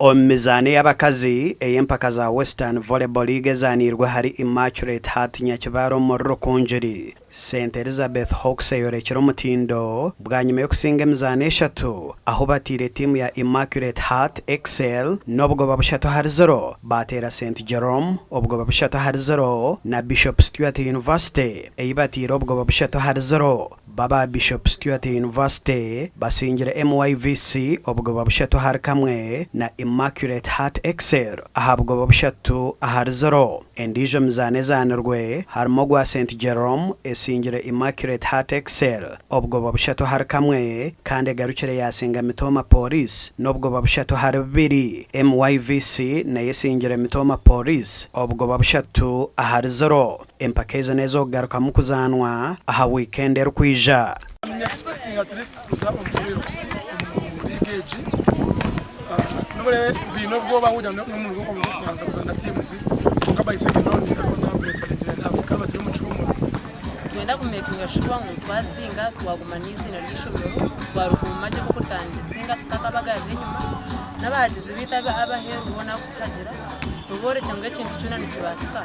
Omu mizaano ey'abakazi ey'empaka za Western Volleyball League ezaaniirwe ahari Immaculate Heart Nyakibale omuri Rukungiri, Saint Elizabeth Hawks eyorekire omutindo bwanyima y'okusinga emizaano eshatu ahu bataire tiimu ya Immaculate Heart Excel n'obugoba 3-0, baateera Saint Jerome obugoba 3-0 na Bishop Stuart University ei bataire obugoba 3-0. Baba Bishop Stuart University basingire MYVC obugoba 3-1 na Immaculate Heart Excel aha bugoba 3-0. Endiijo mizaano ezaanirwe harimu ogwa Saint Jerome esingire Immaculate Heart Excel obugoba 3-1 kandi egarukire yaasinga Mitooma Police n'obugoba 3-2. MYVC nayo esingire Mitooma Police obugoba 3-0. Empaka ezi n'ez'okugarukamu kuzaanwa aha wiikenda erikwija. Ni expecting at least kuza omu playoffs omu league egi. Nobu biine obwoba kugira ngu n'omurundi gw'okubanza kuzaana teams kwonka by second round ninza kuba napreparingire enough kandi turi omu kihuumuro. Nitwenda kumekinga shuwa ngu twasinga twaguma n'eiziina ry'eishomero twarikuuma gye nk'oku ritandikire tutakabagarura enyima n'abahagizi baitu ab'aheeru boona abarikutuhagira tuborekye ngu ekintu kyona nikibaasika.